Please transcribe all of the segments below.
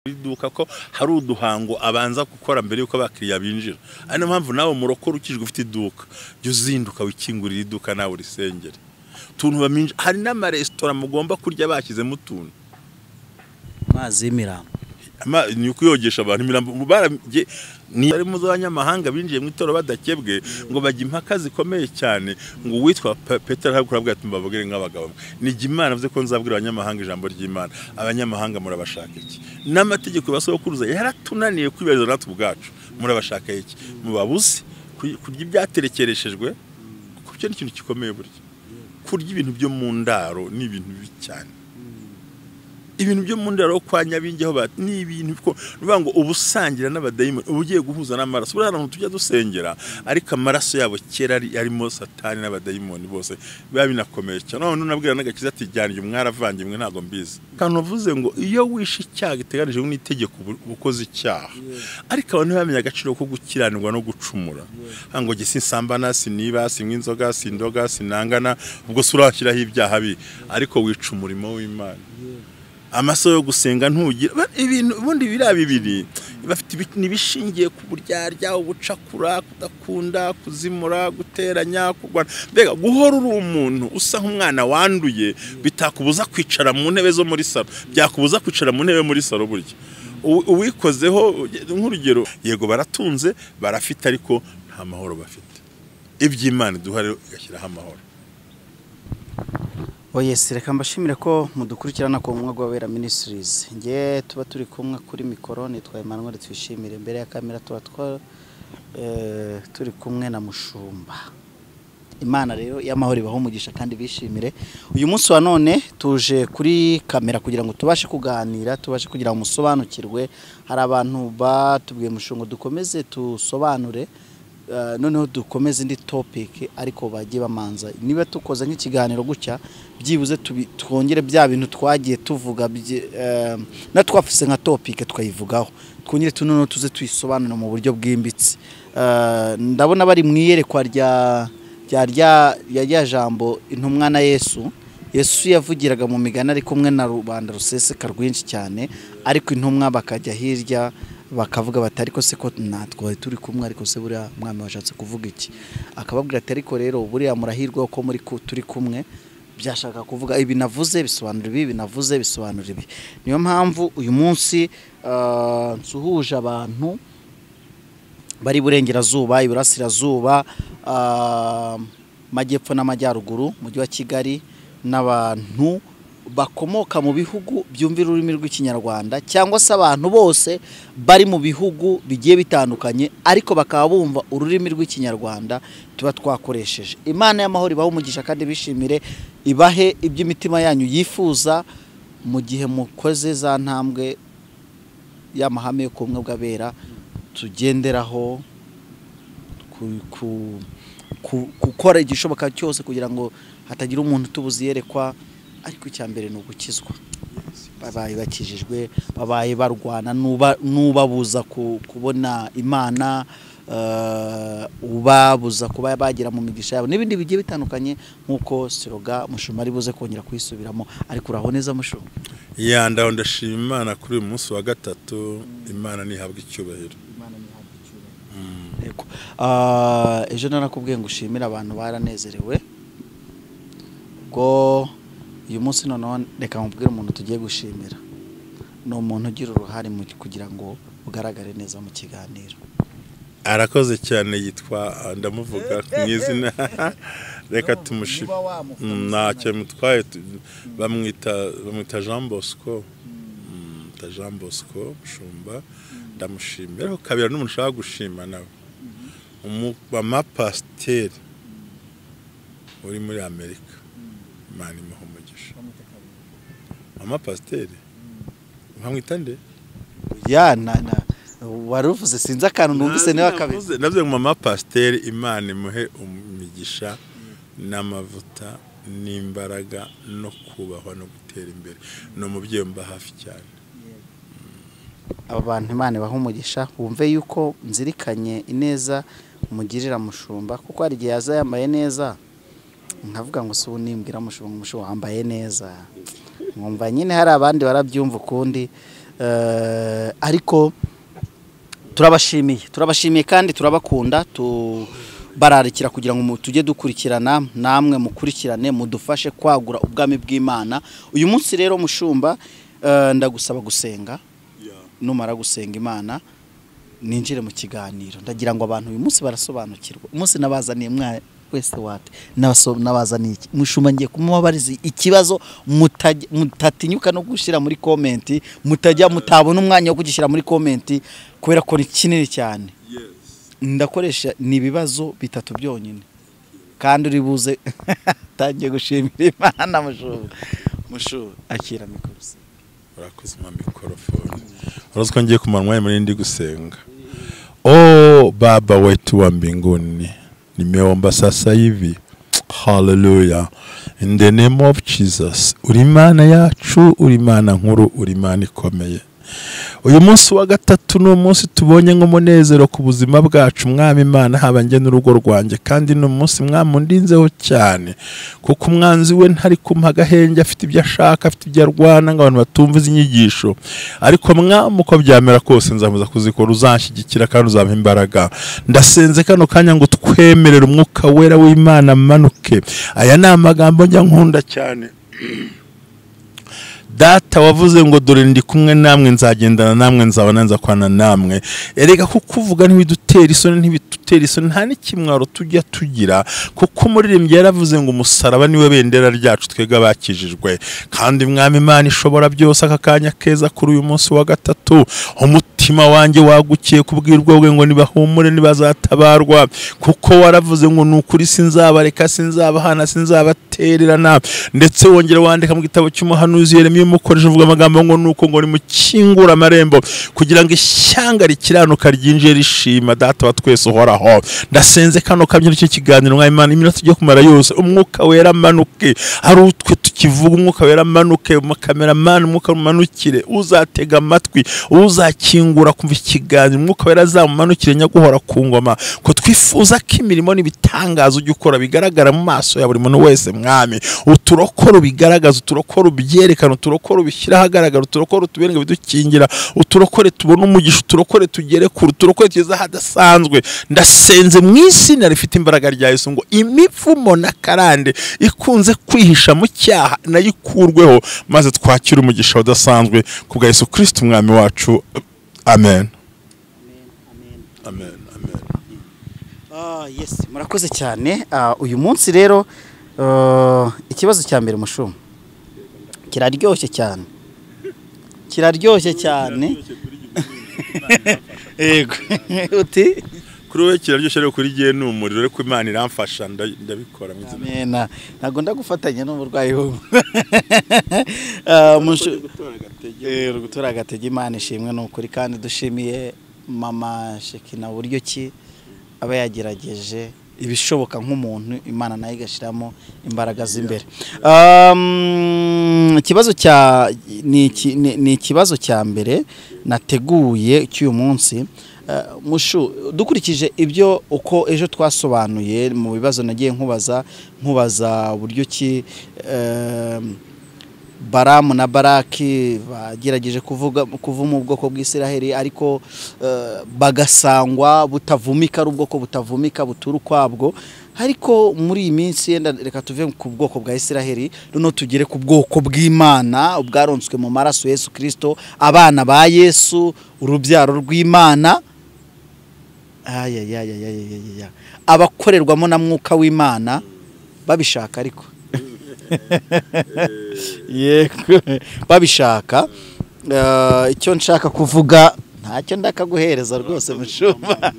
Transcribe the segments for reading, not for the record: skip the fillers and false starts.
Iduka ko hari uduhango abanza gukora mbere yuko abakiriya binjira. Ari niyo mpamvu nawe murokora ukijwe ufite iduka, jya uzinduka wikingurira iduka nawe urisengere. Utuntu baminja, hari n'amaresitora mugomba kurya bashyizemo utuntu. Amazi y'imirambo. Ni ukuyogesha abantu imirambo. Ni ari mu z'abanyamahanga binjiye mu itorero badakebwe, ngo bajya impaka zikomeye cyane, ngo uwitwa Petero aravuga ati mbabwire nk'abagabo. Ni jye Imana avuze ko nzabwira abanyamahanga ijambo ry'Imana. Abanyamahanga murabashaka iki? N'amategeko basokuruza yaratunaniye kwibariza natwe ubwacu. Murabashaka iki? Mubabuze kurya ibyaterekereshejwe, kuko icyo ni ikintu gikomeye burya. Kurya ibintu byo mu ndaro ni ibintu bibi cyane. Ibintu byo mu ndaro kwa Nyabingi aho ni ibintu ko nuvuga ngo ubusangira n'abadayimoni ubugiye guhuza n'amaraso. Buriya abantu tujya dusengera ariko amaraso yabo kera arimo Satani n'abadayimoni bose biba binakomeye cyane. None unabwira n'agakiza ati jyana uyu mwaravangimwe ntago mbizi. Kandi uvuze ngo iyo wishe icyaha giteganijwe n'itegeko ukoze icyaha, ariko abantu ntibamenye agaciro ko gukiranirwa no gucumura. Ngo jye sinsambana, siniba, sinywa inzoga, sindoga, sinangana, ubwo se urashyiraho ibyaha bi, ariko wica umurimo w'Imana. Amaso yo gusenga ntugira ibintu ubundi biriya bibiri bafite nibishingiye ku buryarya, ubucakura, kudakunda, kuzimura, guteranya, kurwana. Mbega guhora uri umuntu usa nk'umwana wanduye bitakubuza kwicara mu ntebe zo muri salo, byakubuza kwicara mu ntebe muri salo burya. Uwikozeho nk'urugero, yego baratunze barafite ariko nta mahoro bafite. Iby'Imana iduha rero igashyiraho amahoro. Oyesi, reka mbashimire ko mudukurikirana ku Bumwe bw'Abera Ministries. Nge tuba turi kumwe kuri mikoro nitwa Emmanuel Twishimire, imbere ya kamera tuba turi kumwe na Mushumba. Imana rero y'amahoro ibaho umugisha kandi bishimire. Uyu munsi wa none tuje kuri kamera kugira ngo tubashe kuganira, tubashe kugira ngo musobanukirwe. Hari abantu batubwiye Mushumba dukomeze tusobanure, noneho dukomeze indi topic, ariko bagiye bamanza niba tukoze nk'ikiganiro gutya byibuze twongere bya bintu twagiye tuvuga na twafise nka topic twayivugaho, twongere tunono tuze tuyisobanura mu buryo bwimbitse. Ndabona bari mu iyerekwa rya jambo intumwa na Yesu. Yesu yavugiraga mu migani ari kumwe na rubanda ruseseka rwinshi cyane, ariko intumwa bakajya hirya bakavuga bati ariko se ko natwe turi kumwe, ariko se buriya mwami washatse kuvuga iki? Akababwira ati ariko rero buriya murahirwa ko muri turi kumwe, byashaka kuvuga ibi navuze bisobanura ibi, binavuze bisobanura ibi. Niyo mpamvu uyu munsi nsuhuje abantu bari burengerazuba, iburasirazuba, majyepfo n'amajyaruguru, mujyi wa Kigali, n'abantu bakomoka mu bihugu byumvira ururimi rw'Ikinyarwanda, cyangwa se abantu bose bari mu bihugu bigiye bitandukanye ariko bakaba bumva ururimi rw'Ikinyarwanda tuba twakoresheje. Imana y'amahoro ibahe umugisha kandi bishimire, ibahe iby'imitima yanyu yifuza mu gihe mukoze za ntambwe y'amahame yo kumwe bw'abera tugenderaho, gukora igishoboka cyose kugira ngo hatagira umuntu tubuze yerekwa. Ariko icya mbere ni ugukizwa. Babaye bakijijwe, babaye barwana n'ubabuza kubona Imana, ubabuza kuba bagira mu migisha yabo n'ibindi bigiye bitandukanye, nkuko siroga Mushumba ari buze kongera kuyisubiramo. Ariko uraho neza Mushumba? Ya, ndaho ndashima Imana kuri uyu munsi wa gatatu. Imana nihabwe icyubahiro. Imana nihabwe icyubahiro. Yego. Ejo narakubwiye ngo ushimire abantu baranezerewe. Ubwo uyu munsi noneho reka mubwire umuntu tugiye gushimira. Ni umuntu ugira uruhare mu kugira ngo ugaragare neza mu kiganiro. Arakoze cyane, yitwa ndamuvuga mu izina, reka tumushime. Ntacyo mutwaye, bamwita Jean Bosco. Jean Bosco Mushumba, ndamushimira. Ariko kabira n'umuntu ushaka gushima nawe, umumama pasiteri uri muri Amerika, Imana imuhe umugisha. Mama pasiteri nkamwita nde? Ya na waruvuze sinzi akantu numvise niba kabiri. Navuze ngo mama pasiteri Imana imuhe umugisha n'amavuta n'imbaraga no kubahwa no gutera imbere. Ni umubyeyi mba hafi cyane. Aba bantu Imana ibahe umugisha, wumve yuko nzirikanye ineza mugirira Mushumba, kuko hari igihe yaza yambaye neza nkavuga ngo se ubu nimbwira Mushumba wambaye neza, nkumva nyine hari abandi barabyumva ukundi. Ariko turabashimiye kandi turabakunda, tubararikira kugira ngo tujye dukurikirana namwe mukurikirane mudufashe kwagura ubwami bw'Imana. Uyu munsi rero mushumba, ndagusaba gusenga. Numara gusenga Imana ninjire mu kiganiro. Ndagira ngo abantu uyu munsi barasobanukirwa. Umunsi nabazaniye mwa wese wate nabazaniye iki mushumba, ngiye kumubabariza ikibazo mutatinyuka no gushira muri comment, mutajya mutabona umwanya wo kugishyira muri comment kubera ko ni kinini cyane. Ndakoresha ni ibibazo bitatu byonyine kandi uri buze tangiye gushimira Imana. Mushumba akira mikoro. Urakoze mwa mikrofone. Urazi ko ngiye kumara muri ndi gusenga. Oh Baba wetu wa mbinguni, nimeomba sasa hivi, haleluya, in the name of Jesus. Uri Imana yacu, uri Imana nkuru, uri Imana ikomeye. Uyu munsi wa gatatu ni umunsi tubonye nk'umunezero ku buzima bwacu, Mwami Imana, haba njye n'urugo rwanjye, kandi ni umunsi Mwami undinzeho cyane, kuko umwanzi we ntari kumpa agahenge, afite ibyo ashaka, afite ibyo arwana ngo abantu batumva izi nyigisho. Ariko Mwami, uko byamera kose nzamuza kuzikora, uzanshyigikira kandi uzampa imbaraga. Ndasenze kano kanya ngo twemerere umwuka wera w'Imana amanuke. Aya ni amagambo njya nkunda cyane. Data wavuze ngo dore ndi kumwe namwe, nzagendana namwe, nzabana nzakwana namwe. Erega kukuvuga ntibidutera isoni, ntibidutera isoni, nta n'ikimwaro tujya tugira, kuko umuririmbyi yaravuze ngo umusaraba niwe bendera ryacu twebwe abakijijwe. Kandi Mwami Imana ishobora byose, aka kanya keza kuri uyu munsi wa gatatu, umutima wanjye wagukiye kubwirwa bwe ngo nibahumure nibazatabarwa, kuko waravuze ngo ni ukuri sinzabareka, sinzabahana, sinzabatererana. Ndetse wongera wandika mu gitabo cy'umuhanuzi Yeremiya umukoresha uvuga amagambo ngo nuko ngo nimukingura amarembo kugira ngo ishyanga rikiranuka ryinjire rishima. Data wa twese uhoraho, ndasenze kano kamye cyo kiganiro, Mwami Imana, iminota tujye kumara yose umwuka wera amanuke, ari utwe tukivuga umwuka wera amanuke, umukameramani umwuka umanukire, uzatega amatwi, uzakingura kumva ikiganiro, umwuka wera azamumanukire nyaguhora ku ngoma, ko twifuza ko imirimo n'ibitangazo ujya ukora bigaragara mu maso ya buri muntu wese. Mwami, uturokoro bigaragaza, uturokoro ubyerekana, uturokoro ubishyira ahagaragara, uturokoro utuberenge bidukingira, uturokore tubone umugisha, uturokore tugere kure, uturokore tugeze ahadasanzwe. Ndasenze mu izina rifite imbaraga rya Yesu ngo imivumo n'akarande ikunze kwihisha mu cyaha nayo ikurweho, maze twakire umugisha udasanzwe ku bwa Yesu Kristo Umwami wacu. Amen. Amen. Amen. Yes, murakoze cyane. Uyu munsi rero ikibazo cya mbere mushumba kiraryoshye cyane, kiraryoshye cyane. Yego uti kuri we kiraryoshye, ariko kuri giye ni umuriro, ariko Imana iramfasha ndabikora mu izina. Amen. Ntabwo ndagufatanya n'uburwayi ubu. Gutora agatege, Imana ishimwe ni ukuri, kandi dushimiye mama Shekina buryo ki aba yagerageje ibishoboka nk'umuntu, Imana nayo igashiramo imbaraga z'imbere. Ikibazo cya ni ikibazo cya mbere nateguye cy'uyu munsi. Mushu, dukurikije ibyo uko ejo twasobanuye mu bibazo nagiye nkubaza uburyo ki Baramu na Baraki bagerageje kuvuma ubwoko bw'Isiraheli, ariko bagasangwa butavumika, ari ubwoko butavumika butura ukwabwo. Ariko muri iyi minsi yenda reka tuve ku bwoko bwa Isiraheli noneho tugere ku bwoko bw'Imana ubwaronswe mu maraso Yesu Kristo, abana ba Yesu, urubyaro rw'Imana, abakorerwamo na mwuka w'Imana babishaka, ariko yego babishaka. Icyo nshaka kuvuga ntacyo ndakaguhereza rwose mushumba.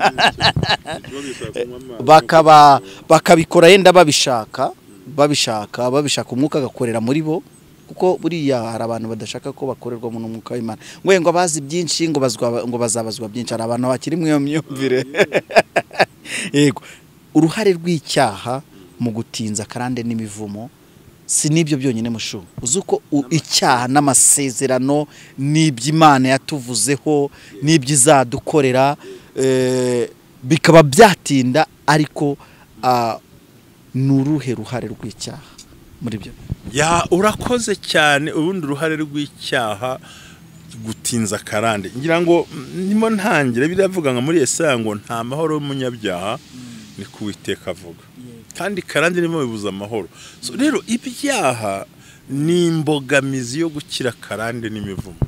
Bakaba bakabikora yenda babishaka, babishaka umwuka agakorera muri bo, kuko buriya hari abantu badashaka ko bakorerwamo n'umwuka w'Imana, ngo abazi byinshi ngo bazabazwa byinshi. Hari abantu bakiri mu iyo myumvire. Yego, uruhare rw'icyaha mu gutinza karande n'imivumo si nibyo byonyine mushu. Uzi uko icyaha n'amasezerano n'iby'Imana yatuvuzeho n'ibyo izadukorera bikaba byatinda, ariko ni uruhe ruhare rw'icyaha muri byo? Ya, urakoze cyane. Ubundi uruhare rw'icyaha, Gutinza karande, ngira ngo ndimo ntangira biravuga ngo muri Yesaya ngo nta mahoro y'umunyabyaha, ni ku Uwiteka avuga. Kandi karande nimo bibuza amahoro. So rero ibyaha ni imbogamizi yo gukira karande n'imivumo.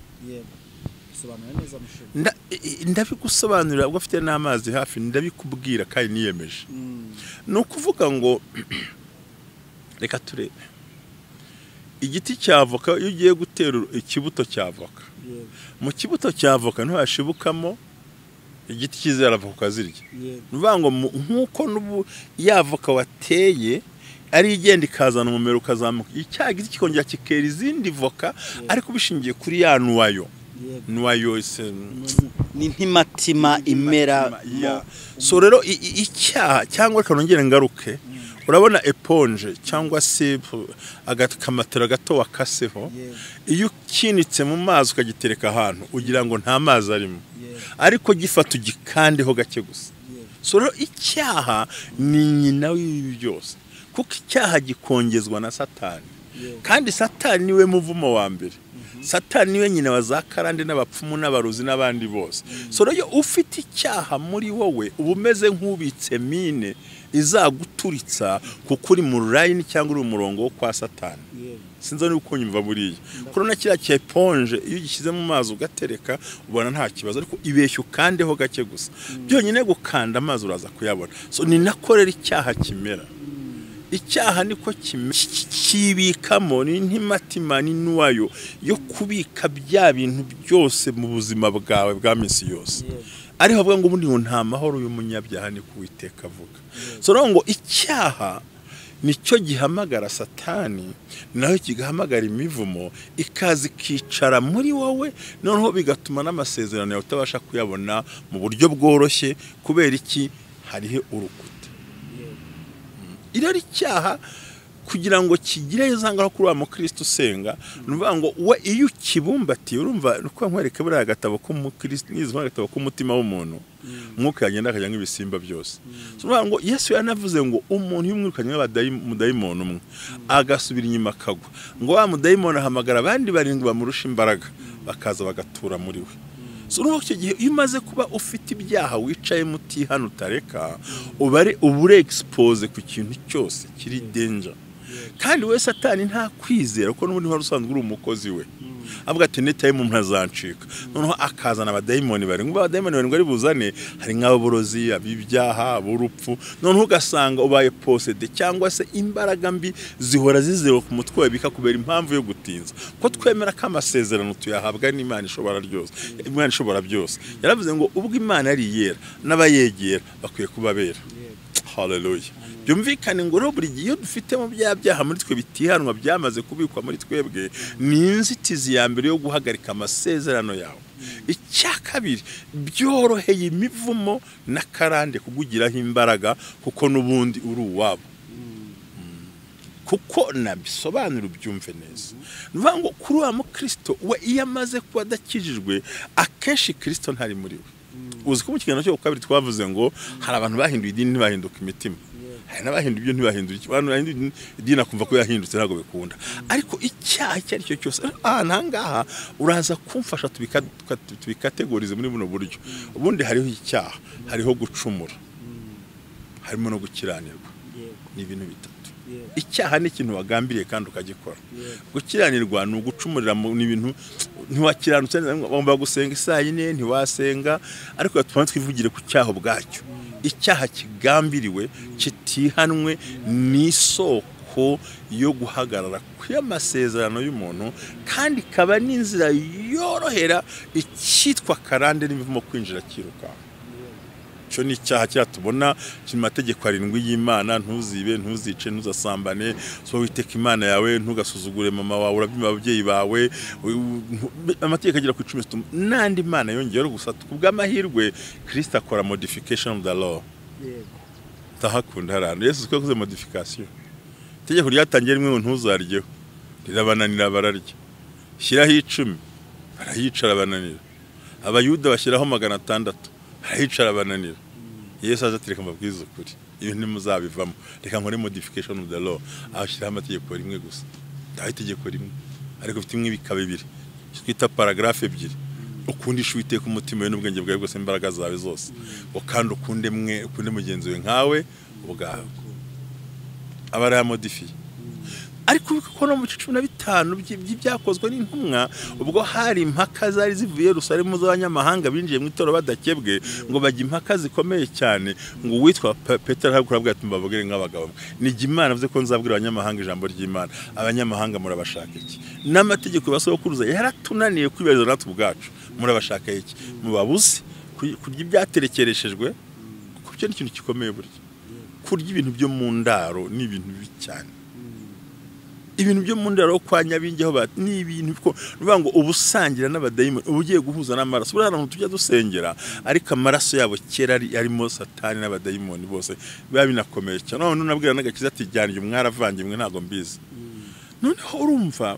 Ndabigusobanurira ubwo afite n'amazi hafi, ndabikubwira kandi niyemeje. Ni ukuvuga ngo reka turebe igiti cya avoka. Iyo ugiye gutera ikibuto cya avoka, mu kibuto cya avoka ntiwashibukamo igiti kizera avoka ukazirya. Ni ukuvuga ngo nk'uko n'ubu ya avoka wateye ari igenda ikazana umumero ukazamuka, icya giti kikongera kikera izindi voka, ariko bishingiye kuri ya noyau. Noyau ni ntimatima imera. So rero icyaha, cyangwa reka nongere ngaruke, urabona éponge cyangwa se agakamatera gato wakaseho, iyo ukinitse mu mazi ukagitereka ahantu ugira ngo nta mazi arimo, ariko gifata ugikandeho gake gusa. So rero icyaha ni nyina w'ibi byose, kuko icyaha gikongezwa na Satani, kandi Satani niwe muvumo wa mbere. Satani niwe nyina wa za karande n'abapfumu n'abarozi n'abandi bose. So rero ufite icyaha muri wowe, uba umeze nk'ubitse mine izaguturitsa, kuko uri mu line cyangwa uri mu murongo wo kwa Satani. Sinzi niba uko nyumva. Buriya kurona kiriya cya éponge, iyo ugishyize mu mazi ugatereka ubona nta kibazo, ariko ibeshya ukandeho gake gusa, byonyine gukanda amazi uraza kuyabona. So ni nako rero icyaha kimera. Icyaha niko kibikamo, ni ntimatima, ni noyau yo kubika bya bintu byose mu buzima bwawe bwa minsi yose. Ariho avuga ngo ubundi ngo nta mahoro y'umunyabyaha, ni ku Uwiteka avuga. So rero ngo icyaha nicyo gihamagara Satani, naho kigahamagara imivumo, ikaza ikicara muri wowe, noneho bigatuma n'amasezerano yawe utabasha kuyabona mu buryo bworoshye. Kubera iki? Hariho urukuta. Irari icyaha kugira ngo kigire za kuri wa mukristo usenga, ni ukuvuga ngo we iyo ukibumbatiye, urumva uko nkwereka buriya agatabo k'umukristo nizi agatabo k'umutima w'umuntu, umwuka yagenda akajya nk'ibisimba byose. So ukuvuga ngo Yesu yanavuze ngo umuntu iyo umwirukanye umudayimoni umwe agasubira inyuma akagwa, ngo wa mudayimoni ahamagara abandi barindwi bamurusha imbaraga, bakaza bagatura muri we. So urumva icyo gihe iyo umaze kuba ufite ibyaha wicayemo utihana utareka, uba uri expose ku kintu cyose kiri danger. Kandi we Satani nta kwizera, kuko n'ubundi wari usanzwe uri umukozi we, avuga ati nitaye mu ntazancika, noneho akazana abadayimoni barindwi. Abadayimoni barindwi ari buzane hari nk'aborozi, ab'ibyaha, ab'urupfu, noneho ugasanga ubaye possédé cyangwa se imbaraga mbi zihora zizewe ku mutwe wawe, bikakubera impamvu yo gutinza. Ko twemera ko amasezerano tuyahabwa n'Imana ishobora ryose, Imana ishobora byose yaravuze ngo ubwo Imana ari iyera n'abayegera bakwiye kuba bera. Haleluya! Byumvikane ngo rero buri gihe iyo dufite mu bya byaha muri twe bitihanwa, byamaze kubikwa muri twebwe, ni inzitizi ya mbere yo guhagarika amasezerano yawe. Icya kabiri, byoroheye imivumo n'akarande kugugiraho imbaraga, kuko n'ubundi uri uwabo. Kuko nabisobanura ubyumve neza, ni ukuvuga ngo kuri wa mukristo we, iyo amaze kuba adakijijwe, akenshi Kirisito ntari muri we. Uzi ko mu kiganiro cyo ku kabiri twavuze ngo hari abantu bahinduye idini ntibahinduka imitima, hari n'abahinduye ibyo ntibahindura iki. Abantu bahinduye idini akumva ko yahindutse, ntabwo bikunda. Ariko icyaha icyo ari cyo cyose, ahantu aha ngaha uraza kumfasha tubikategorize muri buno buryo. Ubundi hariho icyaha, hariho gucumura, harimo no gukiranirwa. Ni ibintu bitatu. Icyaha ni ikintu wagambiriye kandi ukagikora. Gukiranirwa ni ugucumurira ni ibintu ntiwakiranutse, wagomba gusenga isaa 4 ntiwasenga. Ariko tubanze twivugire ku cyaha ubwacyo. Icyaha kigambiriwe kitihanwe ni isoko yo guhagarara kw'amasezerano y'umuntu, kandi ikaba n'inzira yorohera icyitwa karande n'imivumo kwinjira kirukanka. Icyo ni icyaha cya tubona kiri mu mategeko arindwi y'Imana: ntuzibe, ntuzice, ntuzasambane, so witeka Imana yawe, ntugasuzugure mama wawe, urabyima ababyeyi bawe. Amategeko agera ku 10 n'andi Imana yongeyeho. Gusa ku bw'amahirwe Kristo akora modification of the law. Ndahakunda hari ahantu Yesu yakoze modification. Itegeko ryatangiye rimwe ngo ntuzaryeho, rirabananira bararya. Shyiraho 10, barayicara bananira. Abayuda bashyiraho 600, barayicara bananira. Yesu aza ati: "Reka mbabwize ukuri, ibi ntimuzabivamo, reka nkore modification of the law." Ashyiraho amategeko rimwe gusa. Ndaho itegeko rimwe ariko ufite imwe bikaba bibiri. Twita paragraphe ebyiri. Ukundisha Uwiteka umutima wawe n'ubwenge bwawe bwose imbaraga zawe zose. Kandi ukunde mwe ukunde mugenzi we nkawe ubwawe. Aba arayamodifiye. Ariko kuko no mu 15 by'ibyakozwe n'intumwa ubwo hari impaka zari zivuye Yerusalemu z'abanyamahanga binjiye mu itorero badakebwe ngo bajya impaka zikomeye cyane ngo uwitwa Petero aravuga ati mbabwire nk'abagabo ni Imana avuze ko nzabwira abanyamahanga ijambo ry'Imana abanyamahanga murabashaka iki n'amategeko basokuruza yaratunaniye kwibeza natwe ubwacu murabashaka iki mubabuze kurya ibyaterekereshejwe kuko cyo ni ikintu gikomeye burya kurya ibintu byo mu ndaro ni ibintu bibi cyane ibintu byo mu ndaro kwa Nyabingi aho ni ibintu ko ruvuga ngo ubusangira n'abadayimoni ubugiye guhuza n'amaraso buriya abantu tujya dusengera ariko amaraso yabo kera arimo satani n'abadayimoni bose biba binakomeye cyane none unabwira n'agakiza ati jyana mwaravangimwe ntago mbizi noneho urumva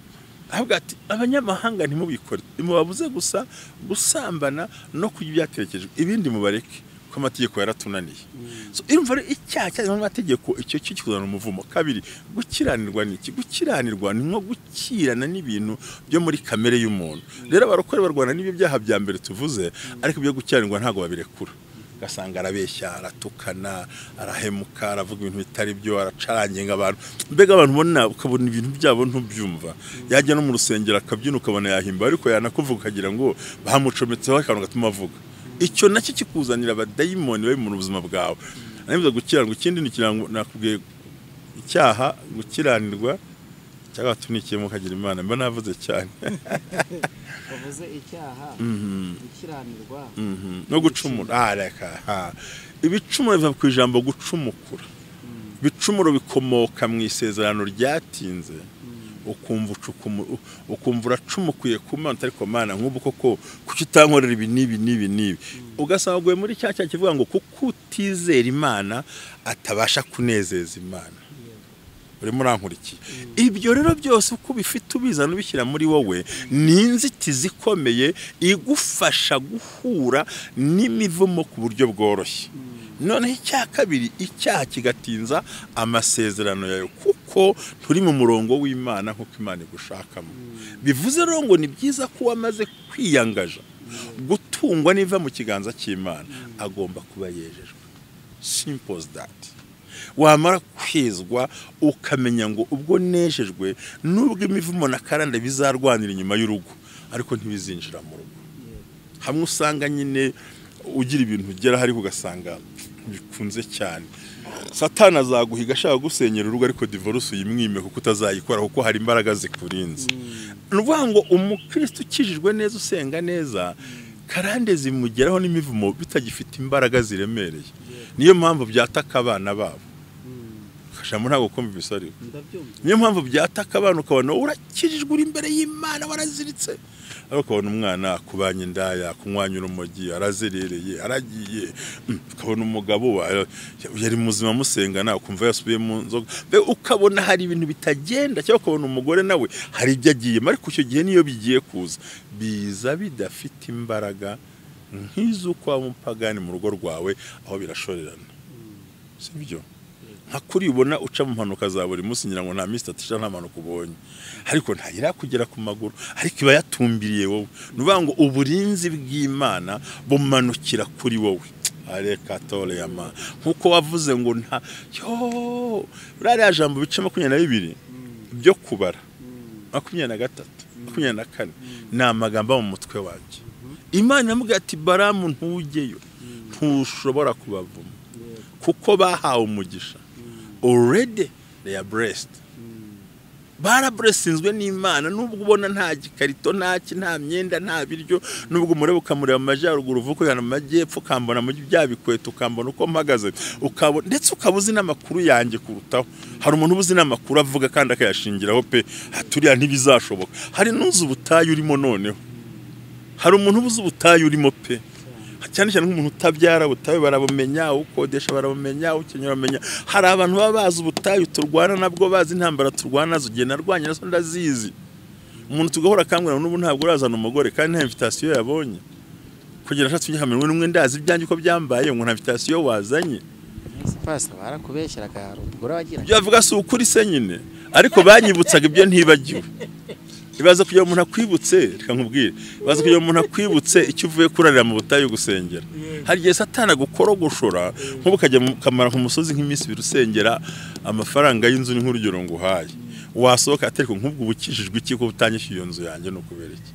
avuga ati abanyamahanga ntimubikore mubabuze gusa gusambana no kurya ibyaterekejwe ibindi mubareke ko amategeko yaratunaniye. So irumva icyaha cyane amategeko icyo cyo kikuzana umuvumo. Kabiri, gukiranirwa ni iki? Gukiranirwa ni nko gukirana n'ibintu byo muri kamere y'umuntu. Rero abarokore barwana n'ibyo byaha bya mbere tuvuze ariko byo gukiranirwa ntago babirekura. Ugasanga arabeshya, aratukana, arahemuka, aravuga ibintu bitari byo, aracarangenga abantu. Mbega abantu ubona ukabona ibintu byabo ntubyumva. Yajya no mu rusengero akabyina ukabona yahimba ariko yanakuvuga ukagira ngo bamucometseho akantu gatuma avuga. Icyo nacyo kikuzanira abadayimoni bari mu buzima bwawe. Nabivuze gukiranirwa ikindi ni kirango nakubwiye icyaha gukiranirwa cyangwa tunikiye mu kagira Imana mba navuze cyane. Bavuze icyaha gukiranirwa no gucumura. Reka ibicumuro biva ku ijambo gucumukura. Ibicumuro bikomoka mu isezerano ryatinze. Ukumva uracumukuye ku Mana ariko Mana nk'ubu koko kuki utankorera ibi n'ibi n'ibi n'ibi ugasanga uguye muri cya cyaha kivuga ngo kuko utizera Imana atabasha kunezeza Imana. Urimo urankurikiye. Ibyo rero byose uko ubifite ubizana ubishyira muri wowe ni inzitizi ikomeye igufasha guhura n'imivumo ku buryo bworoshye. Noneho icya kabiri icyaha kigatinza amasezerano yawe kuko turi mu murongo w'Imana nkuko Imana igushakamo. Bivuze rero ngo ni byiza ko wamaze kwiyangaja gutungwa n'iva mu kiganza cy'Imana agomba kuba yejejwe. Simple as that. Wamara kwezwa ukamenya ngo ubwo nejejwe nubwo imivumo na karande bizarwanira inyuma y'urugo ariko ntibizinjira mu rugo. Hamwe usanga nyine ugira ibintu ugera hari ugasanga bikunze cyane. Satani azaguhiga ashaka gusenyera urugo ariko divorce uyimwime kuko utazayikora kuko hari imbaraga zikurinze. Nuvuga ngo umukristo ukijijwe neza usenga neza karande zimugeraho n'imivumo bitagifite imbaraga ziremereye. Niyo mpamvu byataka abana babo. Kashamo ntago kumva ibisari. Niyo mpamvu byataka abana ukabona urakijijwe uri imbere y'Imana waraziritse. Ariko ukabona umwana akubanye indaya, kunywanya urumogi, arazerereye, aragiye. Ukabona umugabo yari muzima musengana ukumva yasubiye mu nzoga. Ukabona hari ibintu bitagenda cyangwa ukabona umugore nawe hari ibyo agiye ariko icyo gihe niyo bigiye kuza biza bidafite imbaraga nk'izuko wa mupagani mu rugo rwawe aho birashorerana. Sibyo? Nka kuri ubona uca mu mpanuka za buri munsi ngira ngo nta minsi itatu nta mpanuka ubonye ariko ntayira kugera ku maguru ariko iba yatumbiriye wowe. Nuvuga ngo uburinzi bw'Imana bumanukira kuri wowe. Areka tole yama nkuko wavuze ngo nta yo rariya jambo bice 22 byo kubara 23 24 ni amagambo mu mutwe wanjye. Imana iramubwira ati Baramu ntujyeyo ntushobora kubavuma kuko bahawe umugisha. Already they are blessed. Barablessinzwe n'Imana nubwo ubona nta gikarito nta nta myenda nta biryo nubwo umureba ukamureba amajyaruguru uvuko yana amajyepfo ukambona mu bya bikweto ukambona uko mpagaze ukabona ndetse ukabuzi n'amakuru yanjye kurutaho. Hari umuntu ubuzi n'amakuru avuga kandi akayashingiraho pe haturiya ntibizashoboka. Hari n'uzi ubutayu urimo noneho. Hari umuntu ubuzi ubutayu urimo pe. Cyane cyane nk'umuntu utabyara ubutayu barabumenya, ukodesha barabumenya, ukenyera baramenya. Hari abantu baba bazi ubutayu turwana nabwo bazi intambara turwana nazo gihe narwanye nazo ndazizi. Umuntu tugahora akambwira n'ubu ntabwo urazana umugore kandi nta invitation yabonye. Kugira ashatse unyahamwe n'umwe ndazi ibyanjye uko byambaye ngo nta invitation wazanye. Pastor barakubeshyeraga hari umugore wagira. Ibyo avuga si ukuri se nyine ariko banyibutsaga ibyo ntibagiwe. Ibaza kugira umuntu akwibutse, reka nkubwire, ibaza kugira umuntu akwibutse icyo uvuye kurarira mu butayu gusengera. Hari igihe Satani agukorogoshora nk'ubu ukajya kamara ku musozi nk'iminsi ibiri usengera amafaranga y'inzu, ni nk'urugero nguhaye, wasohoka atereka nk'ubwo ubukijijwe iki ko utanyishyuye iyo nzu yanjye, ni ukubera iki?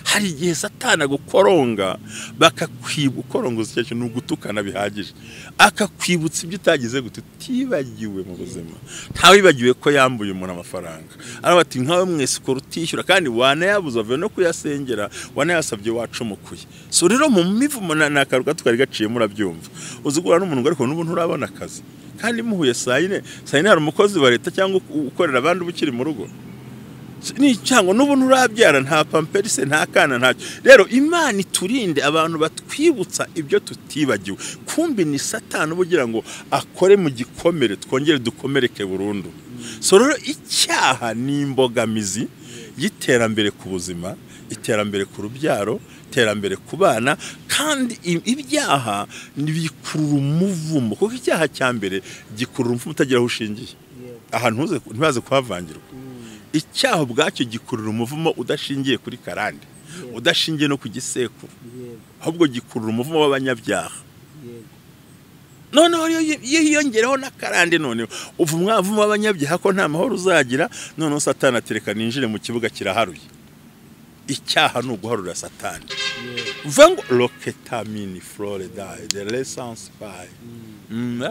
Hari igihe Satani agukoronga, bakakwiba ukorongoza icyo kintu, ni ugutukana bihagije, akakwibutsa ibyo utagize gute, utibagiwe mu buzima. Ntawibagiwe ko yambuye umuntu amafaranga, aravuga ati nkawe mwese ukora utishyura, kandi wanayabuze avuye no kuyasengera, wanayasabye wacumukuye. So rero mu mivumo ni akaruka twari gaciye, murabyumva. Uzi guhura n'umuntu ariko n'ubu nturabona akazi, kandi muhuye saa yine, saa yine hari umukozi wa leta cyangwa ukorera abandi uba ukiri mu rugo, ni cyangwa n'ubu nturabyara, nta pamperise, nta kana, ntacyo. Rero Imana iturinde abantu batwibutsa ibyo tutibagiwe. Kumbi ni Satani uba ugira ngo akore mu gikomere, twongere dukomereke burundu. So rero icyaha ni imbogamizi y'iterambere ku buzima, iterambere ku rubyaro, iterambere ku bana, kandi ibyaha bikurura umuvumo, kuko icyaha cya mbere gikurura umuvumo utagira aho ushingiye, ahantu ntibaze kuhavangirwa. Icyaha ubwacyo gikurura umuvumo udashingiye kuri karande, udashingiye no ku gisekuru, ahubwo gikurura umuvumo w'abanyabyaha. Noneho iyo hiyongereho na karande, noneho uva umuvumo w'abanyabyaha ko nta mahoro uzagira. Noneho Satani atereka ninjire mu kibuga kiraharuye. Icyaha ni uguharura Satani. Uvuga ngo roketamini florida de l'essence pie.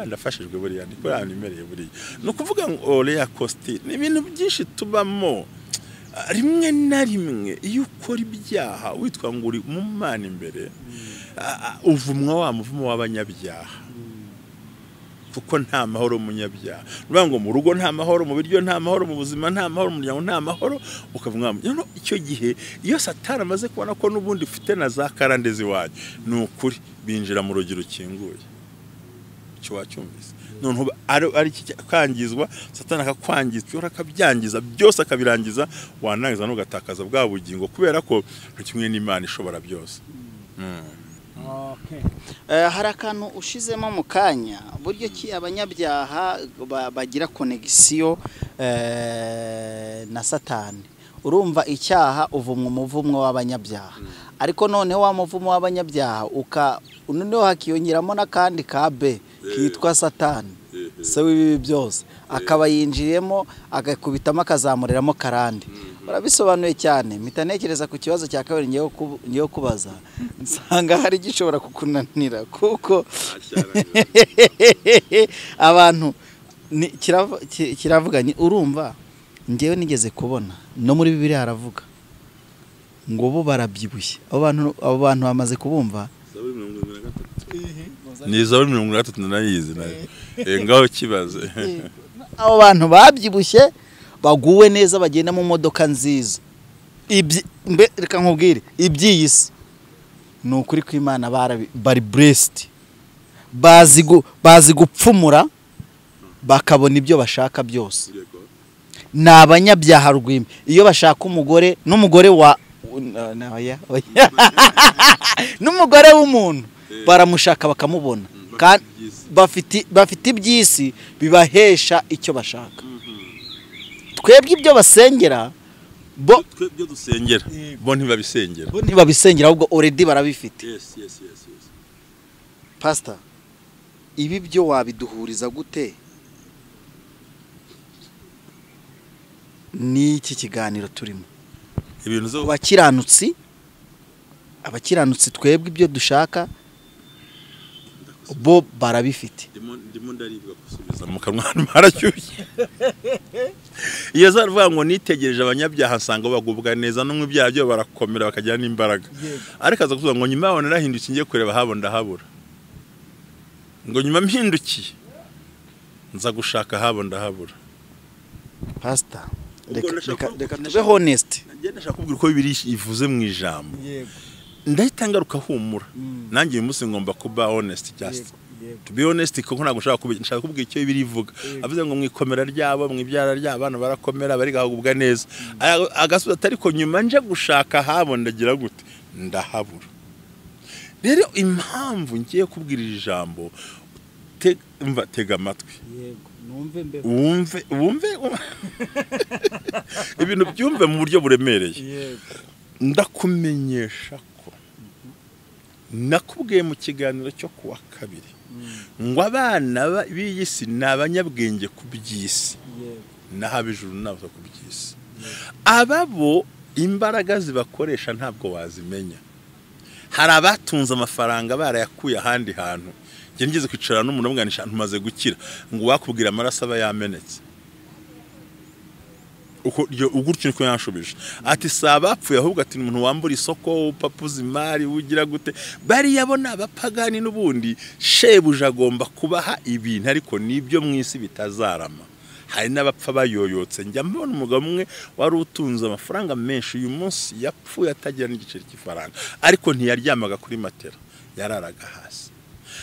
Ndafashijwe buriya, niko yanimereye buriya. Ni ukuvuga ngo orea costi ni ibintu byinshi tubamo. Rimwe na rimwe iyo ukora ibyaha witwa ngo uri mu Mana imbere, uvumwa wa muvumo w'abanyabyaha, kuko nta mahoro umunyabyaha. Nuvuga ngo mu rugo nta mahoro, mu biryo nta mahoro, mu buzima nta mahoro, mu muryango nta mahoro, ukavuga ngo icyo gihe iyo Satani amaze kubona ko n'ubundi ufite na za karande ziwanyu, ni ukuri binjira mu rugi rukinguye. Icyo wacyumvise, noneho ari kwangizwa, Satani akakwangiza, akabyangiza byose, akabirangiza, wanangiza n'ugatakaza bwa bugingo, kubera ko kimwe n'Imana ishobora byose. Hari akantu ushizemo mu kanya, buryo ki abanyabyaha bagira connexion na Satani. Urumva icyaha uvumwa umuvumwo w'abanyabyaha, ariko noneho wa muvumo w'abanyabyaha noneho hakiyongeramo n'akandi ka B kitwa Satani, se w'ibibi byose, akaba yinjiyemo agakubitamo akazamuriramo karande. Urabisobanuye cyane, mpita ntekereza ku kibazo cya kabiri ngiye kubaza, nsanga hari gishobora kukunanira, kuko abantu kiravuga urumva ngewe nigeze kubona no muri Bibiliya haravuga ngo bo barabyibushye. Abo bantu bamaze kubumva ni Zaburi 33 nayizi nayo ngaho kibaze. Abo bantu babyibushye baguwe neza, bagenda mu modoka nziza, reka nkubwire iby'iyi si ni ukuri kw'Imana, bari blessed, bazi gupfumura bakabona ibyo bashaka byose. Ni abanyabyaha rwimbi. Iyo bashaka umugore, n'umugore wa n'umugore w'umuntu baramushaka bakamubona, bafite iby'isi bibahesha icyo bashaka. Twebwe ibyo basengera bo, twebwe dusengera bo ntibabisengera, bo ntibabisengera, ahubwo already barabifite. Yes yes yes yes. Pastor, ibi byo wabiduhuriza gute n'iki kiganiro turimo? Ibintu zo abakiranutsi twebwe ibyo dushaka bo barabifite. Ndimo ndaribwa gusubiza mu kanwa harashyushye. Iyo zavuga ngo nitegereje abanyabyaha nsanga bagubwa neza, no mu byaha byo barakomera bakagira n'imbaraga, ariko aza kuvuga ngo nyuma yaho narahindukiye ngiye kureba habo ndahabura, ngo nyuma mpindukiye nza gushaka habo ndahabura. Pastor, reka tube honest, ngenda ndashaka kubwira uko Bibiliya ivuze mu ijambo. Ndahita ngaruka humura, nanjye uyu munsi ngomba kuba honest, just to be honest, kuko ntabwo nshaka kubwira icyo Bibiliya ivuga. Avuze ngo mu ikomera ryabo, mu ibyara ry'abana barakomera, bari gahugubwa neza, agasubiza ariko nyuma nje gushaka habo ndagira gute, ndahabura. Rero impamvu ngiye kubwira iri jambo, Tega amatwi. Yego, numve mbe. Wumve ibintu byumve mu buryo buremereye. Yego. Ndakumenyesha ko nakubwiye mu kiganiro cyo kuwa kabiri ngo abana b'iyi si ni abanyabwenge ku by'isi, naho ab'ijuru nabo ku by'isi. Ababo imbaraga zibakoresha ntabwo wazimenya. Hari abatunze amafaranga barayakuye ahandi hantu. Njye ngeze kwicara n'umuntu amwanisha ntumaze gukira ngo wakubwira amaraso aba yamenetse. Uko ugutyo niko yanshubije ati si abapfuye ahubwo ati umuntu wambura isoko upapuza imari ugira gute bariya bo ni abapagani n'ubundi shebuja agomba kubaha ibintu ariko nibyo mu isi bitazarama. Hari n'abapfa bayoyotse. Njya mbona umugabo umwe wari utunze amafaranga menshi uyu munsi yapfuye atagira n'igiceri cy'ifaranga, ariko ntiyaryamaga kuri matera, yararaga hasi.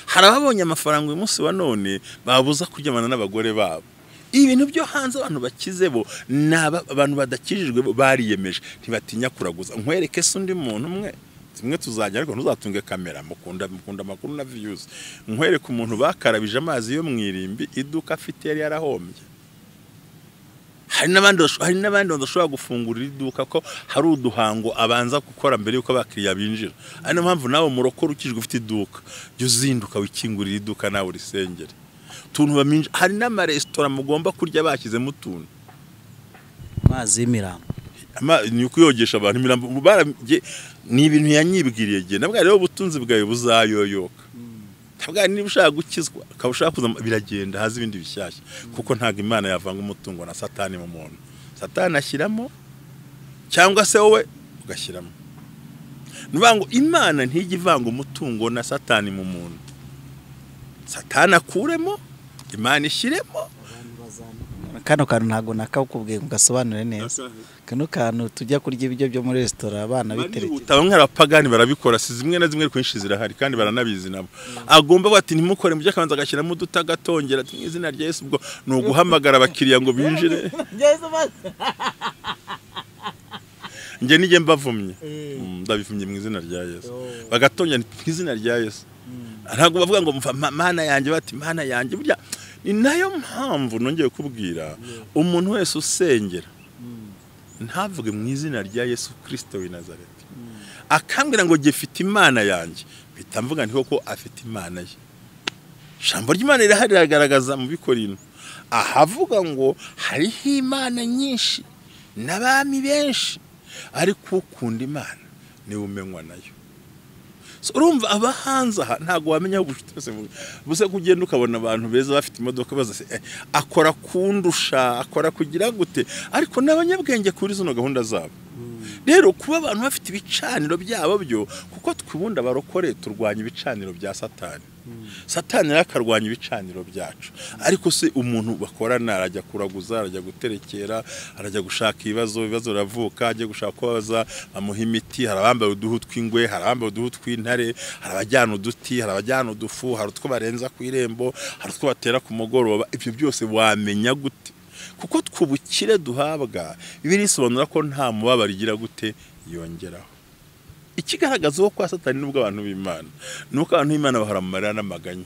Hari ababonye amafaranga uyu munsi wa none babuza kuryamana n'abagore babo. Ibintu byo hanze abantu bakize bo abantu badakijijwe bariyemeje ntibatinya kuraguza. Nkwereke se undi muntu umwe zimwe tuzajya ariko ntuzatunge kamera, mukunda amakuru na views. Nkwereke umuntu bakarabije amazi yo mwirimbi iduka afite yari yarahombye. Hari n'abandi badashobora gufungurira iduka ko hari uduhango abanza gukora mbere yuko abakiriya binjira. Ari niyo mpamvu nawe murokora ukijwe ufite iduka jya uzinduka wikingurira iduka nawe urisengere. Tuntu baminje. Hari n'amaresitora mugomba kurya bashyizemo utuntu amazi y'imirambo ni ukuyogesha abantu imirambo ni ibintu yanyibwiriye gihe nabwo rero ubutunzi bwawe buzayoyoka. Ntabwo niba ushaka gukizwa ukaba ushaka kuza biragenda haza ibindi bishyashya, kuko ntabwo Imana yavanga umutungo na Satani mu muntu. Satani ashyiramo cyangwa se wowe ugashyiramo. Nuvuga ngo Imana ntijya ivanga umutungo na Satani mu muntu. Satani akuremo, Imana ishyiremo. Kano kantu ntago nakakubwiye ngo gasobanure neza. Kano kantu tujya kurya ibiryo byo muri restaurant abana biterekeye. Bamwe abapagani barabikora, si zimwe na zimwe ariko zirahari kandi baranabizi nabo. Agomba bati ntimukore mujye akabanza agashyiramo uduta gatongera ati mu izina rya Yesu, ubwo ni uguhamagara abakiriya ngo binjire. Njye nijye mbavumye, ndabivumye mu izina rya Yesu. Bagatongera mu izina rya Yesu. Ntabwo bavuga ngo mana yanjye, bati mana yanjye. Burya ni nayo mpamvu nongeye kubwira umuntu wese usengera ntavuge mu izina rya Yesu Kristo w'i Nazareti, akambwira ngo gifite Imana yanjye, mpita mvuga nti koko afite Imana ye. Ijambo ry'Imana rirahari riragaragaza mu Bikorino ahavuga ngo hariho Imana nyinshi n'abami benshi, ariko ukunda Imana niwe umenywa nayo. Urumva abahanze aha ntago wamenya aho ubucuti bwose buse kugenda ukabona abantu beza bafite imodoka baza akora kundusha akora kugira gute, ariko n'abanyabwenge kuri zino gahunda zabo. Rero kuba abantu bafite ibicaniro byabo byo, kuko twibunda barokore turwanya ibicaniro bya Satani. Satani akarwanya ibicaniro byacu, ariko se umuntu bakorana arajya kuraguza, arajya guterekera, arajya gushaka ibibazo biravuka, ajya gushaka ko baza bamuha imiti. Hari abambaye uduhu tw'ingwe, hari abambaye uduhu tw'intare, hari abajyana uduti, hari abajyana udufu, hari utwo barenza ku irembo, hari utwo batera ku mugoroba. Ibyo byose wamenya gute? Kuko twubukire duhabwa Bibiliya isobanura ko nta mubabaro igira gute yongeraho. Ikigaragaza uwo kwa Satani nubwo abantu b'Imana nuko abantu b'Imana bahora mu marira n'amaganya,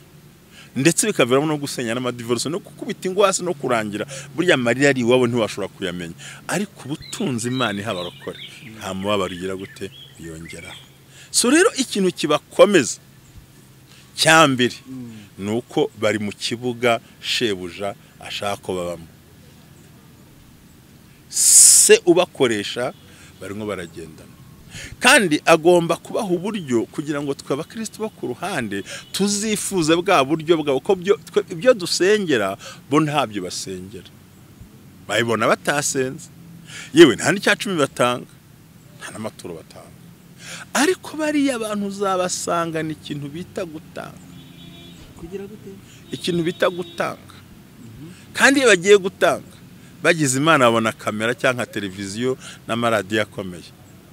ndetse bikaviramo no gusenya n'amadivorce no gukubita ingwasi no kurangira. Burya amarira ari iwabo ntiwashobora kuyamenya, ariko ubutunzi Imana iha abarokore nta mubabaro igira gute yongeraho. So rero ikintu kibakomeza cya mbere nuko bari mu kibuga shebuja ashaka ko babamo. Se ubakoresha barimo baragendana, kandi agomba kubaha uburyo kugira ngo twe abakristo bo ku ruhande tuzifuze bwa buryo bwabo, ko ibyo dusengera bo ntabyo basengera, bayibona batasenze. Yewe nta n'icya cumi batanga, nta n'amaturo batanga, ariko bariya abantu uzabasanga ni ikintu bita gutanga. Kugira gute? Ikintu bita gutanga. Kandi iyo bagiye gutanga bagize Imana babona kamera cyangwa televiziyo n'amaradiyo akomeye.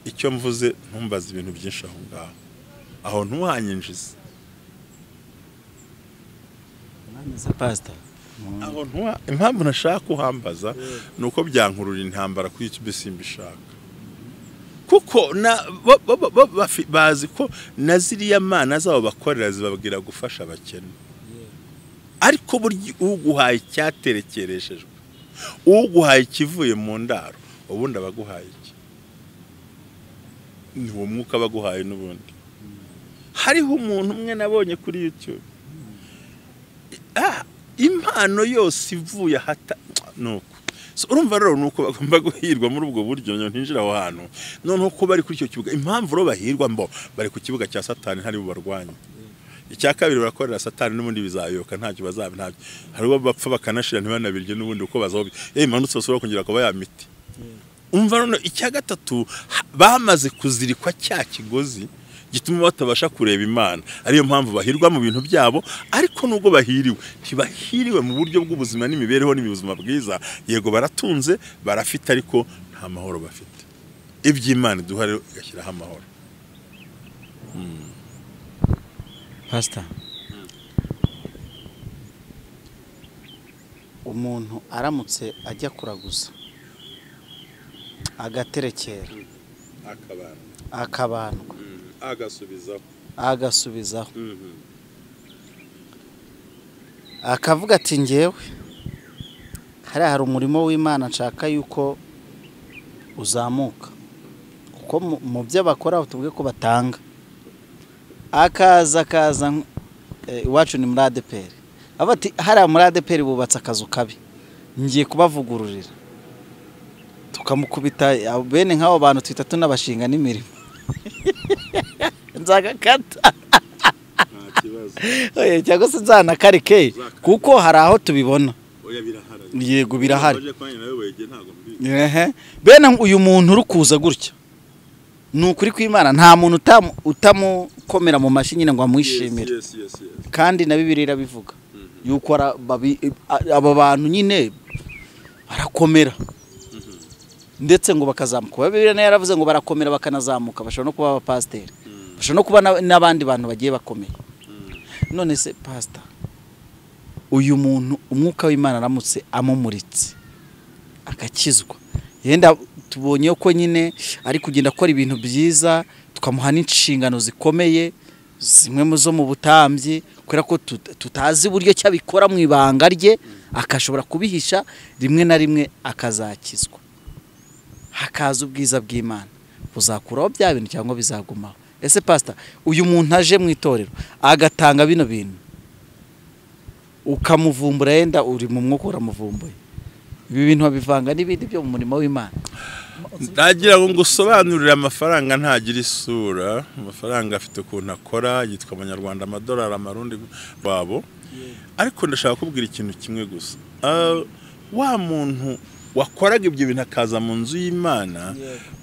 Icyo mvuze ntumbaze ibintu byinshi aho ngaho, aho ntuhanyinjize. Aho ntuha impamvu nashaka kuhambaza nuko byankurura intambara kuri YouTube simbishaka. Kuko na bazi ko na ziriya mana zabo bakorera zibabwira gufasha abakene. Ariko burya uguhaye icyaterekereshejwe, uguhaye ikivuye mu ndaro, ubundi abaguhaye iki? Ni uwo mwuka baguhaye n'ubundi. Hariho umuntu umwe nabonye kuri YouTube, impano yose ivuye hata nuko. So urumva rero nuko bagomba guhirwa muri ubwo buryo ntinjira aho hantu. Noneho ko bari kuri icyo kibuga, impamvu ro bahirwa mbo bari ku kibuga cya Satani ntari bubarwanye. Icya kabiri barakorera Satani n'ubundi bizayoka ntacyo bazaba ntacyo. Hari uwo bapfa bakanashira ntibanabirye n'ubundi uko bazaho. Imanutse basubira kongera kuba ya miti. Umva none icya gatatu bamaze kuzirikwa cya kigozi gituma batabasha kureba Imana. Ariyo mpamvu bahirwa mu bintu byabo, ariko nubwo bahiriwe ntibahiriwe mu buryo bw'ubuzima n'imibereho n'ubuzima bwiza. Yego baratunze barafite, ariko nta mahoro bafite. Iby'Imana iduha rero igashyiraho amahoro. Pastor, umuntu aramutse ajya kuraguza agaterekera akabandwa agasubizaho akavuga ati ngewe hari umurimo w'Imana nshaka yuko uzamuka, kuko mu byo bakora tuvuge ko batanga, akaza iwacu ni muri ADPR, ati hari muri ADPR bubatse akazu kabi ngiye kubavugururira, tukamukubita bene nk'abo bantu twita tunabashinga n'imirimo nzagakata cyangwa se nzanakareke, kuko hari aho tubibona. Yego birahari. Bene uyu muntu uri kuza gutya ni ukuri kw'Imana, nta muntu utamukomera mu mashyi nyine ngo amwishimire. Kandi na Bibiliya irabivuga yuko aba bantu nyine barakomera ndetse ngo bakazamuka. Bibiliya nayo yaravuze ngo barakomera bakanazamuka, bashobora no kuba abapasiteri, bashobora no kuba n'abandi bantu bagiye bakomeye. None se pastor, uyu muntu umwuka w'Imana aramutse amumuritse akakizwa, yenda tubonye ko nyine ari kugenda akora ibintu byiza, tukamuha n'inshingano zikomeye zimwe mu zo mu butambyi, kubera ko tutazi uburyo cyabikora mu ibanga rye, akashobora kubihisha rimwe na rimwe akazakizwa, hakaza ubwiza bw'Imana buzakuraho bya bintu cyangwa bizagumaho. Ese pastor, uyu muntu aje mu itorero agatanga bino bintu ukamuvumbura, yenda uri mu mwuka uramuvumbuye, ibi bintu babivanga n'ibindi byo mu murimo w'Imana? Ndagira ngo ngusobanurire, amafaranga ntagira isura, amafaranga afite ukuntu akora, yitwa abanyarwanda, amadolari, amarundi babo. Ariko ndashaka kubwira ikintu kimwe gusa, wa muntu wakoraga ibyo bintu akaza mu nzu y'Imana,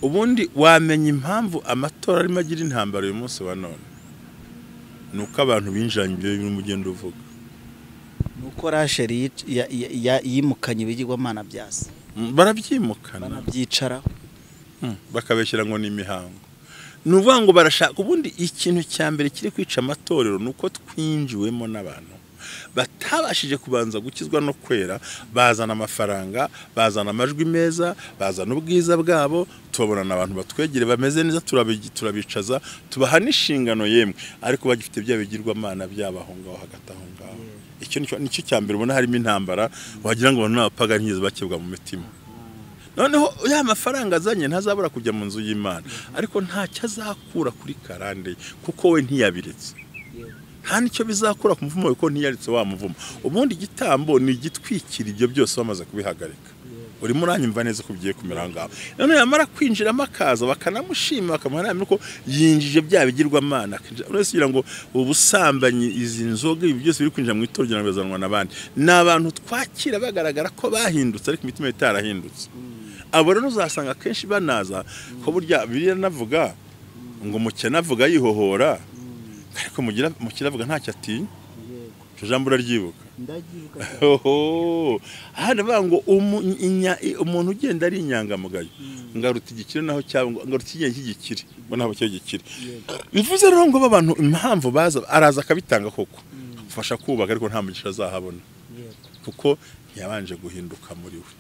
ubundi wamenya impamvu amatora arimo agira intambara uyu munsi wa none, nuko abantu binjiranye ibyo bintu mugenda uvuga, nuko Rasheli yimukanye ibigirwamana byase, barabyimukana banabyicaraho bakabeshyira ngo ni imihango. Ni ukuvuga ngo barashaka. Ubundi ikintu cya mbere kiri kwica amatorero nuko twinjiwemo n'abantu batabashije kubanza gukizwa no kwera, bazana amafaranga, bazana amajwi meza, bazana ubwiza bwabo, tubabona abantu batwegere bameze neza, turabicaza, tubaha n'inshingano yemwe, ariko bagifite bya bigirwamana byabo aho ngaho hagati aho ngaho. Icyo nicyo cya mbere ubona harimo intambara, wagira ngo abantu n'abapagani ntibigeze bakebwa mu mitima. Noneho ya mafaranga azanye ntazabura kujya mu nzu y'Imana, ariko ntacyo azakura kuri karande kuko we ntiyabiretse. Nta nicyo bizakura ku muvumo kuko ntiyaritse wa muvumo. Ubundi igitambo ni igitwikira ibyo byose bamaze kubihagarika. Urimo uranyumva neza ko bigiye kumera ngaho. None yamara kwinjiramo akaza bakanamushima bakamuha ko yinjije bya bigirwamana. Uretse kugira ngo ubusambanyi, izi nzoga, ibi byose biri kwinjira mu itorero bizanwa n'abandi. Ni abantu twakira bagaragara ko bahindutse ariko imitima itarahindutse. Abo rero uzasanga kenshi banaza ko burya Bibiliya navuga ngo mukene avuga yihohora, ariko mukira avuga ntacyo atinya. Icyo jambo uraryibuka? Ndabyibuka. Hano bavuga ngo umuntu ugenda ari inyangamugayo ngaruta igikire naho cyangwa ngaruta igihe cy'igikire ngo nabo cyo gikire. Bivuze rero ngo abantu impamvu baza araza akabitanga koko afasha kubaka, ariko nta mugisha azahabona kuko ntiyabanje guhinduka muri we.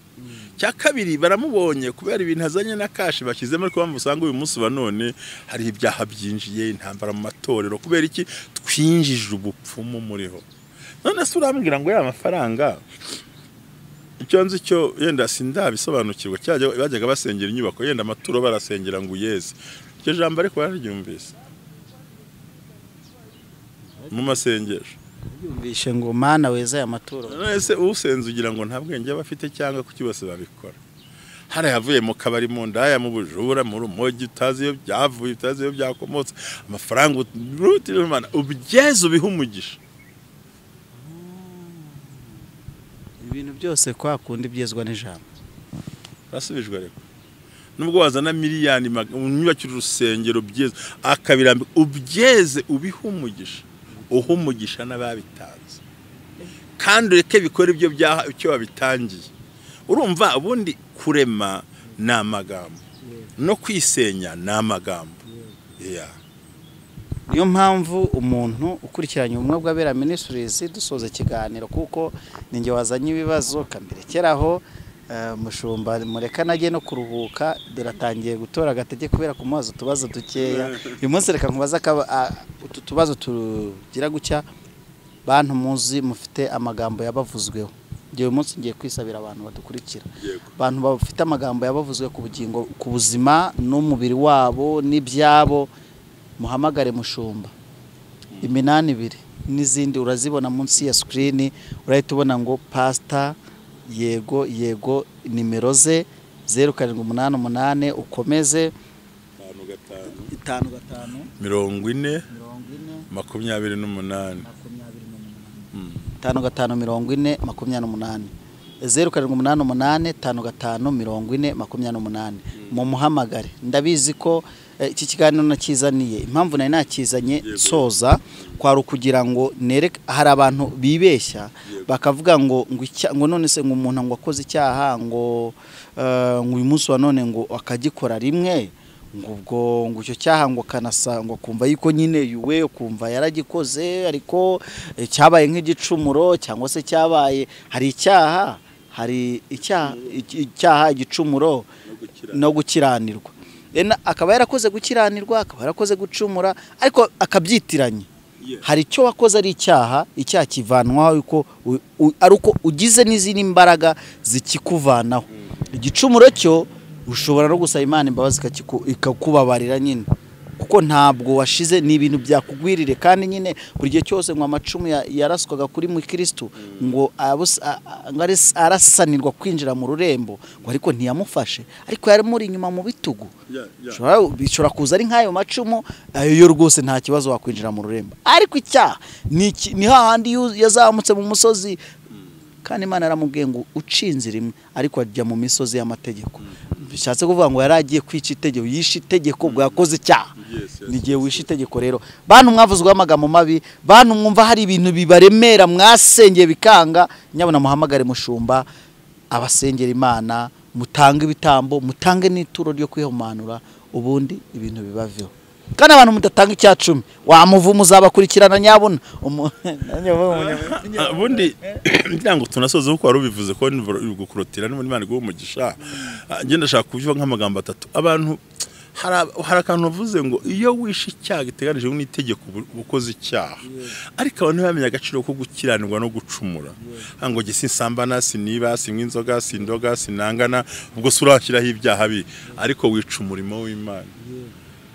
Cya kabiri baramubonye kubera ibintu azanye na kashi bashyizemo, ariko bamusanga uyu munsi wa none hari ibyaha byinjiye, intambara mu matorero. Kubera iki? Twinjije ubupfumu muriho. None se urambwira ngo ya mafaranga icyo nzi cyo yenda sindabisobanukirwa, bajyaga basengera inyubako, yenda amaturo barasengera ngo uyeze. Iryo jambo ariko bararyumvise mu masengesho. Yumvishe ngo Mana weza aya maturo. None se usenze ugira ngo nta bwenge aba afite cyangwa kuki bose babikora? Hari yavuye mu kabari, mu ndaya, mu bujura, mu rumogi, utazi iyo byavuye, utazi iyo byakomotse, amafaranga Imana ubyeze ubihe umugisha. Ibintu byose kwa kundi byezwa n'ijambo. Rasubijwe ariko nubwo wazana miliyoni unyubakira urusengero byeze akabirambika, ubyeze ubihe umugisha, uha umugisha n'ababitanze, kandi ureke bikora ibyo byaha icyo wabitangiye. Urumva ubundi kurema ni amagambo no kwisenya ni amagambo. Niyo mpamvu umuntu ukurikiranye Ubumwe bw'Abera Ministries dusoza ikiganiro, kuko ninjye wazanye ibibazo kamberekeraho mushumba mureka najye no kuruhuka, dore atangiye gutora agatege kubera kumubaza utubazo dukeya. Uyu munsi reka nkubaza utu tubazo tugira gucya. Bantu muzi mufite amagambo yabavuzweho, ngiye uyu munsi ngiye kwisabira abantu badukurikira, abantu bafite amagambo yabavuzwe ku bugingo, ku buzima n'umubiri wabo n'ibyabo, muhamagare mushumba 82 n'izindi urazibona munsi ya screen, urahita ubona ngo pastor yego yego, nimero ze 0788 ukomeze 55 40 28 55 40 28 0788 55 40 28. Mumuhamagare. Ndabizi ko iki kiganiro nakizaniye, impamvu nari nakizanye soza kwari ukugira ngo nereke hari abantu bibeshya bakavuga ngo ngo none se ngo umuntu ngo akoze icyaha ngo uyu munsi wa none ngo akagikora rimwe, ngo ubwo ngo icyo cyaha ngo kanasa ngo kumva yuko nyine yuwe kumva yaragikoze, ariko cyabaye nk'igicumuro cyangwa se cyabaye hari icyaha, hari icyaha igicumuro no gukiranirwa. Akaba yarakoze gukiranirwa, akaba yarakoze gucumura, ariko akabyitiranya. Hari icyo wakoze ari icyaha, icyaha kivanwaho yuko ari uko ugize n'izindi mbaraga zikikuvanaho. Igicumuro cyo ushobora no gusaba Imana imbabazi ikakubabarira nyine, kuko ntabwo washize, ni ibintu byakugwirire. Kandi nyine buri gihe cyose ngo amacumu yaraswaga kuri mukristo ngo arasanirwa kwinjira mu rurembo, ngo ariko ntiyamufashe, ariko yari muri inyuma mu bitugu. Bishobora kuza ari nk'ayo macumu ayo yo rwose nta kibazo wakwinjira mu rurembo, ariko icyaha ni hahandi yazamutse mu musozi, kandi Imana yaramubwiye ngo ucinze rimwe, ariko ajya mu misozi y'amategeko. Bishatse kuvuga ngo yaragiye kwica itegeko, yishe itegeko ubwo yakoze icyaha. Nigiye wishe itegeko rero. Bantu mwavuzwe amagambo mabi, bantu mwumva hari ibintu bibaremera mwasengeye bikanga, nyabona muhamagare mushumba abasengera Imana, mutange ibitambo, mutange n'ituro ryo kwihumanura, ubundi ibintu bibaveho. Kandi abantu mudatanga icya 10 wamuvumu uzabakurikirana nyabona. Ubundi ngira ngo tunasoze uko wari ubivuze ko gukurotira n'ubundi Imana iguhe umugisha. Nge ndashaka kubivuga nk'amagambo atatu. Abantu hari akantu uvuze ngo iyo wishe icyaha giteganijwe n'itegeko ukoze icyaha, ariko abantu ntibamenye agaciro ko gukiranirwa no gucumura. Ngo jye sinsambana, siniba, sinywa inzoga, sindoga, sinangana, ubwo se urashyiraho ibyaha bi, ariko wica umurimo w'Imana.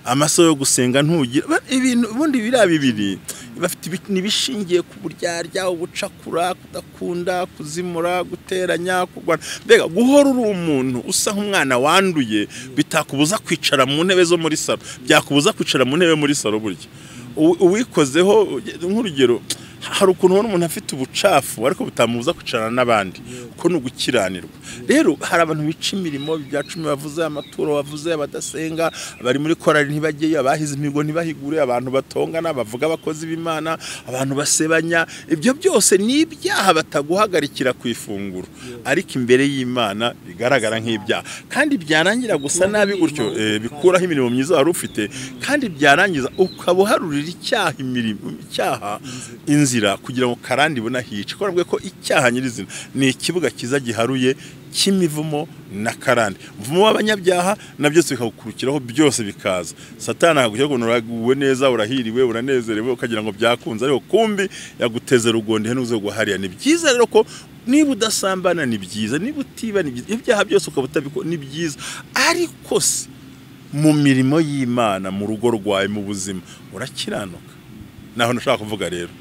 Amaso yo gusenga ntugira ibintu. Ubundi biriya bibiri bafite nibishingiye ku buryarya, ubucakura, kudakunda, kuzimura, guteranya, kurwana, mbega guhora uri umuntu usa nk'umwana wanduye bitakubuza kwicara mu ntebe zo muri salo, byakubuza kwicara mu ntebe muri salo. Burya uwikozeho nk'urugero, hari ukuntu ubona umuntu afite ubucafu ariko butamubuza kwicarana n'abandi, kuko ni ugukiranirwa. Rero hari abantu bica imirimo, ibya 10 bavuze, amaturo bavuze, abadasenga, bari muri korali ntibajyeyo, abahize imihigo ntibahigure, abantu batongana, bavuga abakozi b'Imana, abantu basebanya, ibyo byose ni ibyaha bataguhagarikira ku ifunguro, ariko imbere y'Imana bigaragara nk'ibyaha. Kandi byarangira gusa nabi gutyo, bikuraho imirimo myiza wari ufite, kandi byarangiza ukaba uharurira icyaha imirimo, icyaha inzira. inzira kugira ngo karande ibone ahica. Ko ko icyaha nyirizina ni ikibuga kiza giharuye cy'imivumo na karande, umuvumo w'abanyabyaha na byose bikagukurikiraho, byose bikaza. Satani akagushyira ngo uraguwe neza, urahiriwe, uranezerewe, ukagira ngo byakunze, ariko kumbi yaguteze rugondo ihene uze guhariya. Ni byiza rero ko niba udasambana ni byiza, niba utiba ni byiza, ibyaha byose ukaba utabikora ni byiza, ariko se mu mirimo y'Imana, mu rugo rwawe, mu buzima urakiranuka. Naho nashaka kuvuga rero.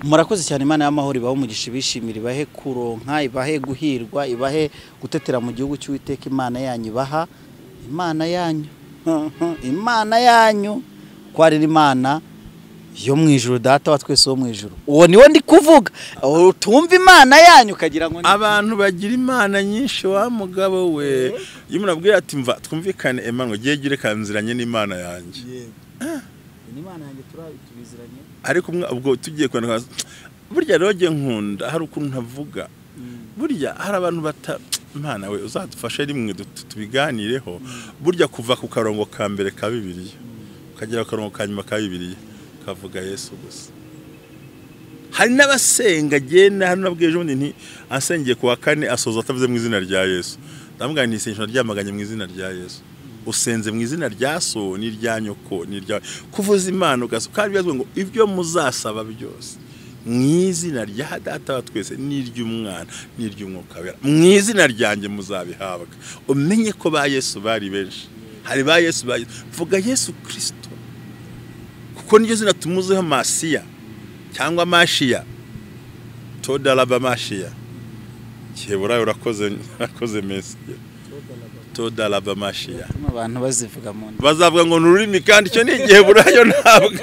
Murakoze cyane. Imana y'amahoro ibahe umugisha, ibishimira, ibahe kuronka, ibahe guhirwa, ibahe gutetera mu gihugu cy'Uwiteka Imana yanyu ibaha. Imana yanyu Imana yanyu kwarira Imana yo mu ijuru, data wa twese wo mu ijuru. Uwo niwo ndi kuvuga. Utumva Imana yanyu ukagira ngo abantu bagira imana nyinshi wa mugabo we. Iyo umuntu abwira ati mva twumvikane Emmanuel, giye gire kanziranye n'Imana yanjye. Imana yanjye turabiziranye. Ariko ubwo tugiye kwandika burya rero nge nkunda hari ukuntu ntavuga. Burya hari abantu bata Imana we uzadufashe rimwe tubiganireho. Burya kuva ku karongo ka mbere ka Bibiliya ukagera ku karongo ka nyuma ka Bibiliya kavuga Yesu gusa. Hari n'abasenga genda hano nabwiye ejo nti asengeye kuwa kane asoza atavuze mu izina rya Yesu. Ndamubwira nti isengesho ryamaganye mu izina rya Yesu. Usenze mu izina rya so n'irya nyoko n'irya kuvuza Imana ugasuka byazwe ngo ibyo muzasaba byose mu izina rya data wa twese n'iry'umwana n'iry'umwuka wera mu izina ryanjye muzabihabwa. Umenye ko ba Yesu bari benshi. Hari ba Yesu ba vuga Yesu Kristo, kuko niryo zina tumuzeho Masiya cyangwa Mashiya, Todalaba Mashiya. Kiheburayo urakoze, urakoze Mesiya. Todalaba Mashiya. Abantu bazivuga mu bazavuga ngo nururimi kandi icyo ni igiheburayo ntabwo.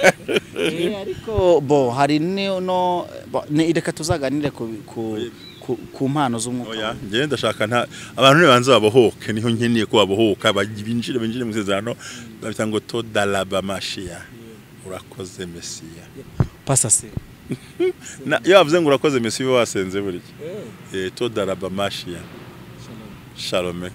Ariko bo hari no reka tuzaganire ku mpano z'umwuka. Oya, nge ndashaka nta abantu nibanze babohoke, niho nkeneye ko babohoka binjire mu isezerano babita ngo Todalaba Mashiya. Urakoze Mesiya. Pasa se. Na iyo bavuze ngo urakoze Mesiya wasenze buri. Todalaba Mashiya. Shalom.